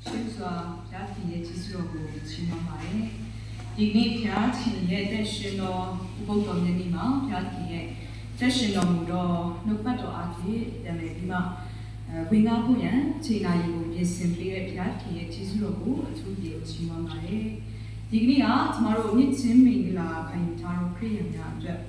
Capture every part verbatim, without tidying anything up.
ချစ်စွာဘုရားသခင်ရဲ့ကျေးဇူးတော်ကိုချီးမွမ်းပါတယ်။ ဒီကနေ့ဘုရားသခင်ရဲ့အသက်ရှင်တော်ဥပုသ်တော်မြတ်နေ့မှာဘုရားသခင်ရဲ့အသက်ရှင်တော်မူသောနှုတ်ကပတ်တော်အားဖြင့်ပြန်လည်ပြီးမှအဲဝင်ကားဖို့ရန်အချိန်နာရီကိုပြင်ဆင်ပေးတဲ့ဘုရားသခင်ရဲ့ကျေးဇူးတော်ကိုအထူးအပျော်ချီးမွမ်းပါတယ်။ ဒီကနေ့ကကျမတို့နှစ်ချင်းမင်္ဂလာခံယူထားသောခရစ်ယာန်များအတွက်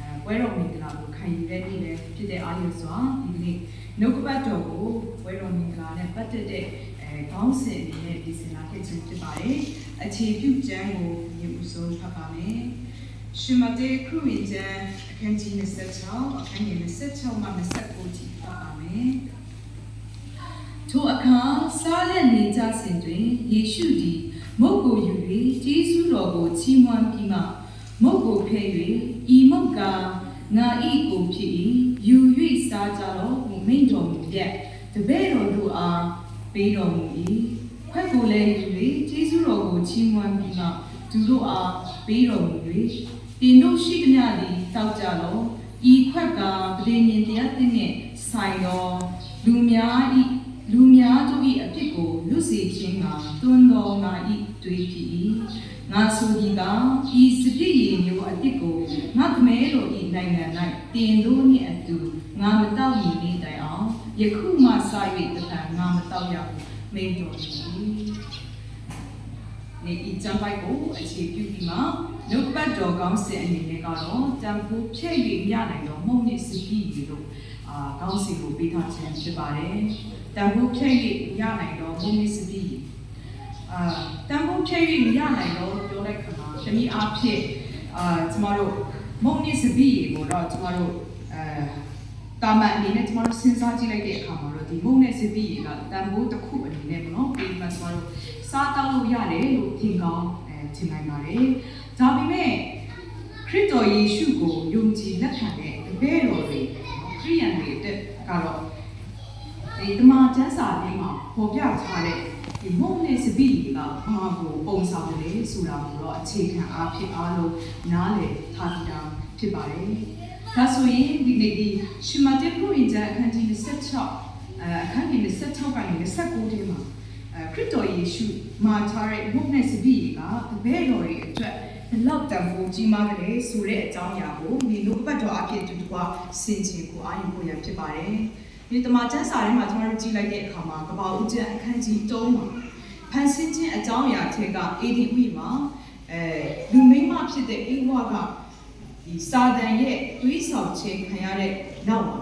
အဲပွဲတော်မင်္ဂလာကိုခံယူတဲ့နေ့လည်းဖြစ်တဲ့အားလျော်စွာဒီကနေ့နှုတ်ကပတ်တော်ကိုပွဲတော်မင်္ဂလာနဲ့ပတ်သက်တဲ့အဲခေါင်းစဉ်အနေနဲ့ပြင်ဆင်လာခဲ့ခြင်းဖြစ်ပါတယ်။ အခြေပြုကျမ်းကိုညီဦးဆုံးဖတ်ပါမယ်။ ရှင်မတဲခရစ်ဝင်ကျမ်းအခန်းကြီးနှစ်ဆယ့်ခြောက်အခန်းငယ်နှစ်ဆယ့်ခြောက်မှနှစ်ဆယ့်ကိုးထိဖတ်ပါမယ်။ ထိုအခါစားလပ်နေကြစဉ်တွင်ယေရှုသည်မုန့်ကိုယူ၍ကျေးဇူးတော်ကိုချီးမွမ်းပြီးမှမုန့်ကိုဖဲ၍၊ ဤမုန့်ကားငါ၏ကိုယ်ဖြစ်၏။ ယူ၍စားကြလော့ဟုမိန့်တော်မူလျက်တပည့်တော်တို့အားပေးတော်မူ၏။ ခွက်ကိုလည်းယူ၍ကျေးဇူးတော်ကိုချီးမွမ်းပြီးမှသူတို့အားပေးတော်မူ၍၊ သင်တို့ရှိသမျှသည်သောက်ကြလော့။ ဤခွက်ကားပဋိညာဉ်တရားသစ်နှင့်ဆိုင်သောလူများ၏လူများတို့၏အပြစ်ကိုလွတ်စေခြင်းငှာသွန်းသောငါ၏သွေးဖြစ်၏။ ငါဆိုသည်ကား၊ ဤစပျစ်ရည်မျိုးအသစ်ကိုငါကမဲတော်၏နိုင်ငံ၌တင်တို့နှင့်အတူငါမတောက်မီနေ့တိုင်အောင်ယခုမှစ၍တဖန်ငါမတောက်ရဟုမိန့်တော်မူ၏။ နေ့အီးကျမ်းပိုက်ကိုအခြေပြုပြီးမှနှုတ်ပတ်တော်ကောင်းစဉ်အနေနဲ့ကတော့တန်ဖိုးဖြည့်၍မရနိုင်သောမုန့်နှင့်စပျစ်ရည်တို့အာကောင်းစဉ်ကိုပေးထားခြင်းဖြစ်ပါတယ်။တန်ဖိုးဖြည့်၍မရနိုင်သောမုန့်နှင့်စပျစ်ရည်အာတန်ဖိုးဖြည့်၍မရနိုင်သောပြောတဲ့ခါမှာတနည်းအားဖြင့်အာကျမတို့မုန့်နှင့်စပျစ်ရည်ကိုတော့ကျမတို့အဲတာမန်အနေနဲ့ကျမတို့စဉ်းစားကြည့်လိုက်တဲ့အခါမှာတော့ဒီမုန့်နဲ့စပျစ်ရည်ကတန်ဖိုးတစ်ခုအနေနဲ့ပေါ့နော်ပြီးမှကျမတို့စားတောက်လို့ရတယ်လို့ထင်ကောင်းအဲထင်နိုင်ပါတယ်။ဒါပေမဲ့ခရစ်တော်ယေရှုကိုယုံကြည်လက်ခံတဲ့တပည့်တော်တွေခရိယန်တွေအတွက်ကတော့ဒီတမန်ကျမ်းစာထဲမှာဖော်ပြထားတဲ့ဒီမုန့်နဲ့စပျစ်ရည်ကဘာကိုပုံဆောင်တယ်လဲဆိုတာကိုတော့အခြေခံအားဖြင့်အားလုံးနားလည်ထားပြီးသားဖြစ်ပါတယ်။ဒါဆိုရင်ဒီနေ့ဒီရှမတ်တဲခရစ်ဝင်ကျမ်းအခန်းကြီးနှစ်ဆယ့်ခြောက်အဲအခန်းကြီးနှစ်ဆယ့်ခြောက်ကနေနှစ်ဆယ့်ကိုးထဲမှာအဲခရစ်တော်ယေရှုမှာထားတဲ့မုန့်နဲ့စပျစ်ရည်ကတပည့်တော်တွေအတွက်ဘယ်လောက်တန်ဖိုးကြီးမားတယ်လဲဆိုတဲ့အကြောင်းအရာကိုဒီနှုတ်ကပတ်တော်အဖြစ်တူတကွာဆင်ခြင်ကိုအားယူဖို့ရန်ဖြစ်ပါတယ်။ဒီတမန်ကျမ်းစာထဲမှာကျွန်တော်တို့ကြည့်လိုက်တဲ့အခါမှာကပ္ပဦးကျမ်းအခန်းကြီးသုံးမှာဖန်ဆင်းခြင်းအကြောင်းအရာထဲကအေဒင်ဥယျာဉ်မှာအဲလူမိန်းမဖြစ်တဲ့ဧဝကဒီစာတန်ရဲ့သွေးဆောင်ခြင်းခံရတဲ့နောက်မှာ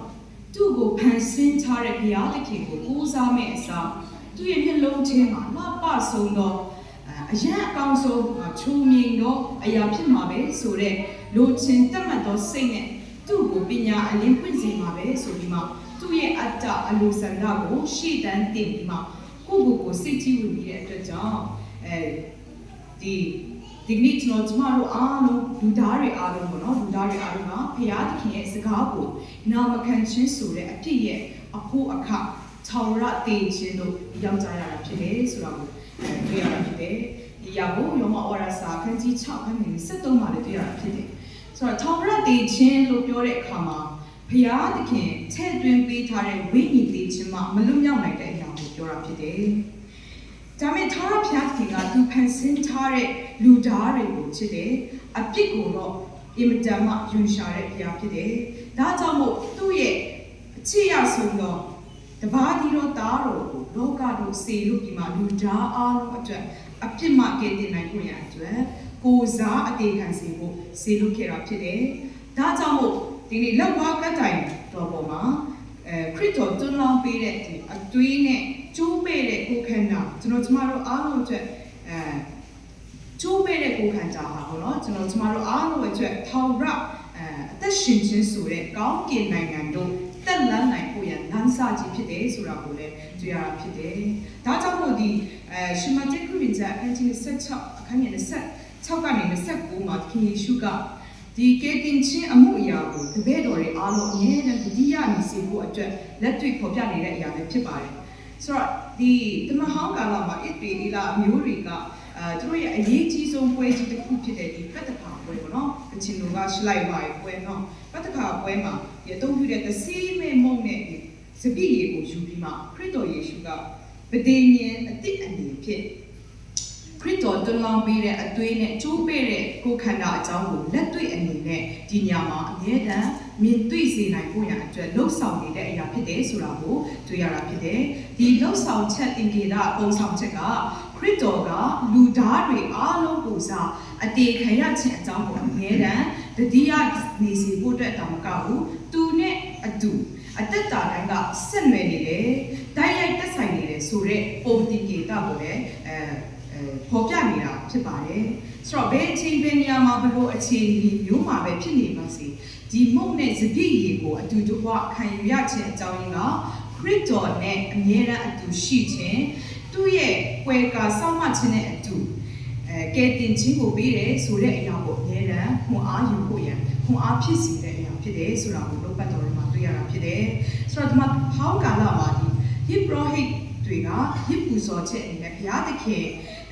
သူ့ကိုဖန်ဆင်းထားတဲ့ဘုရားသခင်ကိုကိုးစားမဲ့အစားသူ့ရဲ့မျက်လုံးထဲမှာလှပဆုံးသောအဲအရမ်းအကောင်းဆုံးအဲချိုမြင်သောအရာဖြစ်မှာပဲဆိုတဲ့လိုချင်တတ်မှတ်သောစိတ်နဲ့သူ့ကိုပညာအလင်းပွင့်စေမှာပဲဆိုပြီးမှသူ့ရဲ့အတ္တအလိုဆန္ဒကိုရှေ့တန်းတင်ပြီးမှကိုယ့်ကိုယ်ကိုစိတ်ကြည်ဝင်ပြီးတဲ့အတွက်ကြောင့်အဲဒီဒီကနေ့ကျွန်တော်ကျမတို့အားလုံးလူသားတွေအားလုံးပေါ့နော်လူသားတွေအားလုံးကဘုရားသခင်ရဲ့စကားကိုနာမခံခြင်းဆိုတဲ့အပြစ်ရဲ့အဖို့အခါထာဝရသေခြင်းတို့ရောက်ကြရတာဖြစ်တယ်ဆိုတာကိုတွေ့ရတာဖြစ်တယ်။ဒီအရာကိုရောမဩဝါဒစာအခန်းကြီး6အခန်းငယ်23မှာလည်းတွေ့ရတာဖြစ်တယ်။ဆိုတော့ထာဝရသေခြင်းလို့ပြောတဲ့အခါမှာဘုရားသခင်ထည့်သွင်းပေးထားတဲ့ဝိညာဉ်သေခြင်းမှမလွတ်မြောက်နိုင်တဲ့အရာကိုပြောတာဖြစ်တယ်။ဒါပေမဲ့ထာဝရဘုရားသခင်ကသူဖန်ဆင်းထားတဲ့လူသားတွေကိုချစ်တယ်။အပြစ်ကိုတော့အင်မတန်မှယွန်ရှာတဲ့ဘုရားဖြစ်တယ်။ဒါကြောင့်မို့သူ့ရဲ့အချစ်ရဆုံးသောတပါးတည်းသောသားတော်ကိုလောကသို့စေလွှတ်ပြီးမှလူသားအားလုံးအတွက်အပြစ်မှကယ်တင်နိုင်ဖို့ရန်အတွက်ကိုယ်စားအသေးခံစေဖို့စေလွှတ်ခဲ့တာဖြစ်တယ်။ဒါကြောင့်မို့ဒီနေ့လက်ဝါးကပ်တိုင်တော်ပေါ်မှာအဲခရစ်တော်တွန်းလောင်းပေးတဲ့ဒီအသွေးနဲ့ကျိုးပဲ့တဲ့ကိုယ်ခန္ဓာကျွန်တော်ကျမတို့အားလုံးအတွက်အဲကျိုးပဲ့တဲ့ကိုယ်ခန္ဓာဟာပေါ့နော်ကျွန်တော်ကျမတို့အားလုံးအတွက်ထာဝရအဲအသက်ရှင်ခြင်းဆိုတဲ့ကောင်းကင်နိုင်ငံတို့သက်လမ်းနိုင်ဖို့ရန်လမ်းစကြီးဖြစ်တယ်ဆိုတာကိုလည်းတွေ့ရတာဖြစ်တယ်။ဒါကြောင့်မို့ဒီအဲရှင်မတဲခရစ်ဝင်ကျမ်းအခန်းကြီးနှစ်ဆယ့်ခြောက်အခန်းငယ်နှစ်ဆယ့်ခြောက်ကနေနှစ်ဆယ့်ကိုးမှာသခင်ယေရှုကဒီကယ်တင်ခြင်းအမှုအရာကိုတပည့်တော်တွေအားလုံးအမြဲတမ်းသတိရနေစေဖို့အတွက်လက်တွေ့ဖော်ပြနေတဲ့အရာပဲဖြစ်ပါတယ်။ဆိုတော့ဒီတမန်ဟောင်းကာလမှာအစ်ပေလီလအမျိုးတွေကအဲသူတို့ရဲ့အရေးကြီးဆုံးပွဲကြီးတစ်ခုဖြစ်တဲ့ဒီပတ်တခါပွဲပေါ့နော်။ကချင်လိုကရှလိုက်ဝါရဲ့ပွဲနော်။ပတ်တခါပွဲမှာဒီအသုံးပြုတဲ့တစီမဲ့မုံနဲ့ဒီစပစ်ရေကိုယူပြီးမှခရစ်တော်ယေရှုက ပဋိညာဉ်အသစ်အနေဖြင့် ခရစ်တော်တွန်းလောင်းပေးတဲ့အသွေးနဲ့ကျိုးပဲ့တဲ့ကိုယ်ခန္ဓာအကြောင်းကိုလက်တွေ့အနေနဲ့ဒီညမှာအမြဲတမ်းမြင်တွေ့စေနိုင်ဖို့ရန်အတွက်လှုံ့ဆော်နေတဲ့အရာဖြစ်တယ်ဆိုတာကိုတွေ့ရတာဖြစ်တယ်။ ဒီလှုံ့ဆော်ချက်သင်္ကေတပုံဆောင်ချက်ကခရစ်တော်ကလူသားတွေအားလုံးကိုယ်စားအသေးခံရခြင်းအကြောင်းကိုအမြဲတမ်းတတိယနေစေဖို့အတွက်တောင်မကဘူးသူနဲ့အတူအသက်တာတိုင်းကဆက်နွယ်နေတယ်တိုက်ရိုက်သက်ဆိုင်နေတယ်ဆိုတဲ့ပုံသင်္ကေတကိုလည်းအဲအဲဖော်ပြနေတာဖြစ်ပါတယ်ဆိုတော့ဘယ်အချိန်ဘယ်နေရာမှာဘလို့အခြေအနေမျိုးမှာပဲဖြစ်နေပါစေဒီမုန့်နဲ့စပျစ်ရည်ကိုအတူတကွခံယူရခြင်းအကြောင်းရင်းကခရစ်တော်နဲ့အမြဲတမ်းအတူရှိခြင်းသူ့ရဲ့ကွယ်ကာစောင့်မခြင်းနဲ့အတူအဲကယ်တင်ခြင်းကိုပေးတယ်ဆိုတဲ့အရာကိုအမြဲတမ်းခွန်အားယူဖို့ရန်ခွန်အားဖြစ်စေတဲ့အရာဖြစ်တယ်ဆိုတာကိုလောပတ်တော်ထဲမှာတွေ့ရတာဖြစ်တယ်ဆိုတော့ဒီမှာဖောင်းကာလမှာဒီယစ်ပရောဟိတ်တွေကယစ်ပူဇော်ချက်အနေနဲ့ဘုရားသခင်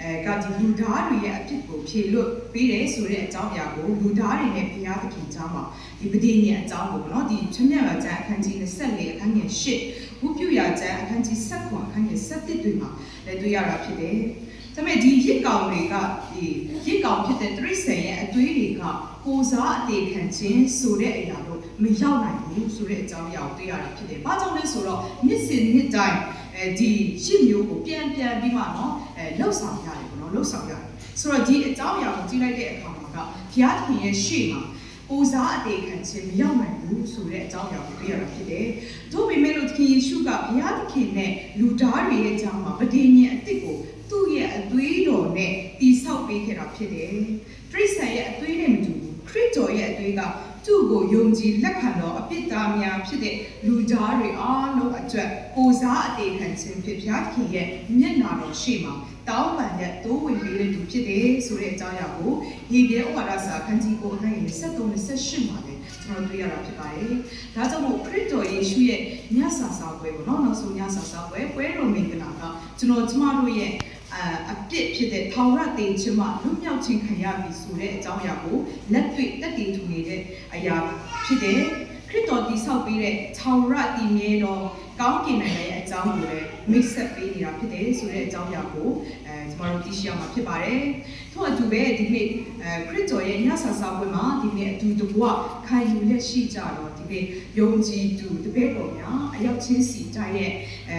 အဲကဒီလူသားတွေရဲ့အဖြစ်ကိုဖြေလွတ်ပေးတယ်ဆိုတဲ့အကြောင်းအရာကိုလူသားတွေနဲ့ဘုရားသခင်ကြားမှာဒီပဋိညာဉ်အကြောင်းကိုနော်ဒီချမျက်ရကျမ်းအခန်းကြီး24အခန်းငယ်8ဝိပုယျာကျမ်းအခန်းကြီး19အခန်းငယ်17တွေမှာလည်းတွေ့ရတာဖြစ်တယ်။ဒါပေမဲ့ဒီယစ်ကောင်တွေကဒီယစ်ကောင်ဖြစ်တဲ့တရိษံရဲ့အသွေးတွေကကိုစားအသေးခံခြင်းဆိုတဲ့အရာတို့မရောက်နိုင်ဘူးဆိုတဲ့အကြောင်းအရာကိုတွေ့ရတာဖြစ်တယ်။ဘာကြောင့်လဲဆိုတော့နှစ်စဉ်နှစ်တိုင်းအဲဒီယစ်မျိုးကိုပြန်ပြန်ပြီးမှနော်အဲလှုပ်ဆောင်ရတယ်ပေါ့နော်လှုပ်ဆောင်ရတယ်။ဆိုတော့ဒီအကြောင်းအရာကိုကြည့်လိုက်တဲ့အခါမှာကဘုရားသခင်ရဲ့ရှေ့မှာကိုစားအသေးခံခြင်းမရောက်နိုင်ဘူးဆိုတဲ့အကြောင်းအရာကိုတွေ့ရတာဖြစ်တယ်။ဒါပေမဲ့လို့သခင်ယေရှုကဘုရားသခင်နဲ့လူသားတွေရဲ့ကြားမှာပဋိညာဉ်အသစ်ကိုသူ့ရဲ့အသွေးတော်နဲ့တည်ဆောက်ပေးခဲ့တာဖြစ်တယ်။တရိษံရဲ့အသွေးနဲ့မတူဘူး။ခရစ်တော်ရဲ့အသွေးကသူ့ကိုယုံကြည်လက်ခံသောအပြစ်သားများဖြစ်တဲ့လူသားတွေအားလုံးအတွက်ကိုစားအသေးခံခြင်းဖြစ်ဘုရားသခင်ရဲ့မျက်နာတော်ရှေ့မှာတောင်းပန်တဲ့တိုးဝင်ပေးတဲ့သူဖြစ်တယ်ဆိုတဲ့အကြောင်းအရာကိုဟေဘရဲဩဝါဒစာအခန်းကြီး9အခန်းငယ်23 28မှာလည်းကျွန်တော်တွေ့ရတာဖြစ်ပါတယ်။ဒါကြောင့်မို့ခရစ်တော်ယေရှုရဲ့ညစာစားပွဲပေါ့နော်နောက်ဆုံးညစာစားပွဲပွဲတော်မင်္ဂလာကကျွန်တော်ကျမတို့ရဲ့အအပြစ်ဖြစ်တဲ့ထာဝရသေခြင်းမှလွတ်မြောက်ခြင်းခံရပြီဆိုတဲ့အကြောင်းအရာကိုလက်တွေ့သက်သေထူနေတဲ့အရာဖြစ်တယ်။ခရစ်တော်တည်ဆောက်ပေးတဲ့ထာဝရတည်မြဲသောကောင်းကင်နိုင်ငံရဲ့အကြောင်းကိုလည်းမိတ်ဆက်ပေးနေတာဖြစ်တယ်ဆိုတဲ့အကြောင်းအရာကိုအဲကျွန်တော်တို့သိရှိရမှာဖြစ်ပါတယ်။ထို့အတူပဲဒီကနေ့အဲခရစ်တော်ရဲ့ညစာစားပွဲမှာဒီကနေ့အတူတကွခံယူလက်ရှိကြတော့ဒီကနေ့ယုံကြည်သူတပည့်တော်များအယောက်ချင်းစီတိုင်းရဲ့အဲ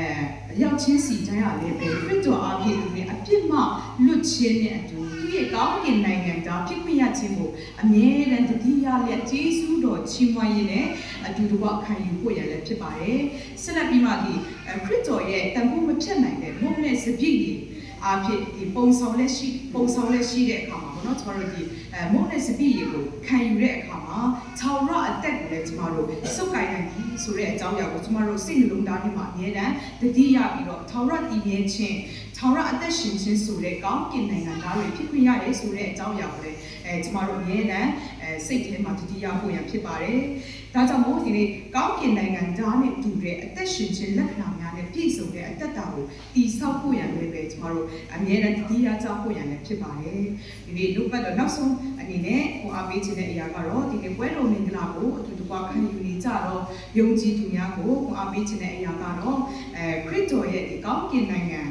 အယောက်ချင်းစီတိုင်းဟာလည်းပဲခရစ်တော်အားဖြင့်ဒီကနေ့အပြစ်မှလွတ်ခြင်းနဲ့အတူသူ့ရဲ့ကောင်းကင်နိုင်ငံသားဖြစ်ခွင့်ရခြင်းကိုအမြဲတမ်းတတိယလက်ကျေးဇူးတော်ချီးမွမ်းရင်းနဲ့အတူတကွခံယူဖို့ရန်လည်းဖြစ်ပါတယ်။ဆက်လက်ပြီးမှဒီအဲခရစ်တော်ရဲ့တန်ဖိုးမဖြတ်နိုင်တဲ့မုန့်နဲ့စပျစ်ရည်အားဖြင့်ဒီပုံဆောင်လက်ရှိပုံဆောင်လက်ရှိတဲ့အခါမှာပေါ့နော်ကျွန်တော်တို့ဒီအဲမုန့်နဲ့စပျစ်ရည်ကိုခံယူတဲ့အခါမှာထာဝရအသက်ကိုလည်းကျွန်တော်တို့စုပ်ကိုင်နိုင်ပြီဆိုတဲ့အကြောင်းအရာကိုကျွန်တော်တို့စိတ်နှလုံးသားထဲမှာအမြဲတမ်းတတိယပြီးတော့ထာဝရတည်မြဲခြင်းထာဝရအသက်ရှင်ခြင်းဆိုတဲ့ကောင်းကင်နိုင်ငံသားတွေဖြစ်ခွင့်ရတယ်ဆိုတဲ့အကြောင်းအရာကိုလည်းအဲကျွန်တော်တို့အမြဲတမ်းအဲစိတ်ထဲမှာတတိယဖို့ရန်ဖြစ်ပါတယ်။ဒါကြောင့်မို့ဒီနေ့ကောင်းကင်နိုင်ငံသားနဲ့တူတဲ့အသက်ရှင်ခြင်းလက္ခဏာများနဲ့ပြည့်စုံတဲ့အသက်တာကိုတည်ဆောက်ဖို့ရန်လည်းပဲကျွန်တော်တို့အမြဲတမ်းတတိယကျဖို့ရန်လည်းဖြစ်ပါတယ်။ဒီနေ့လိုပတ်တော့နောက်ဆုံးအနေနဲ့ဟောအားပေးခြင်းတဲ့အရာကတော့ဒီနေ့ပွဲတော်မင်္ဂလာကိုအတူတကွခံယူနေကြတော့ယုံကြည်သူများကိုဟောအားပေးခြင်းတဲ့အရာကတော့အဲခရစ်တော်ရဲ့ဒီကောင်းကင်နိုင်ငံ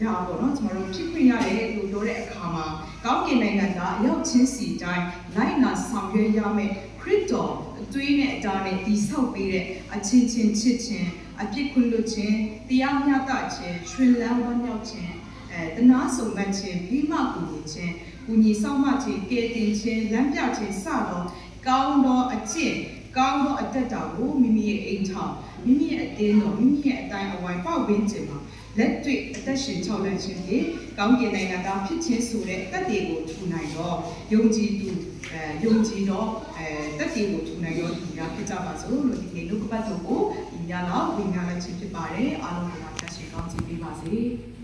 ဒါပေါ့နော်ကျွန်တော်တို့ဖြစ်ခွင့်ရတယ်လို့ပြောတဲ့အခါမှာကောင်းကင်နိုင်ငံသားအယောက်ချင်းစီတိုင်းလိုက်နာဆောင်ရွက်ရမယ့်ခရစ်တော်အသွေးနဲ့အတားနဲ့တည်ဆောက်ပေးတဲ့အချင်းချင်းချစ်ခြင်းအပြစ်ခွင့်လွတ်ခြင်းတရားမျှတခြင်းရှင်လန်းဝမ်းမြောက်ခြင်းအဲတနာစုံမက်ခြင်းပြီးမှကူညီခြင်းကူညီဆောင်မခြင်းကယ်တင်ခြင်းလမ်းပြခြင်းစသောကောင်းသောအကျင့်ကောင်းသောအတ္တတာကိုမိမိရဲ့အိမ်ထောင်မိမိရဲ့အသင်းတော်မိမိရဲ့အတိုင်းအဝိုင်းပတ်ဝန်းကျင်မှာလက်တွေ့အသက်ရှင်ထောက်လှမ်းခြင်းဖြင့်ကောင်းကင်နိုင်ငံသားဖြစ်ခြင်းဆိုတဲ့သက်သေကိုထူနိုင်သောယုံကြည်သူအဲယုံကြည်သောအဲသက်သေကိုထူနိုင်သောသူများဖြစ်ကြပါစို့လို့ဒီနေ့နှုတ်ကပတ်တော်ကိုဒီညလောက်ဝေငှလိုက်ခြင်းဖြစ်ပါတယ်အားလုံးကိုပါတတ်ရှင်ကောင်းချီးပေးပါစေ။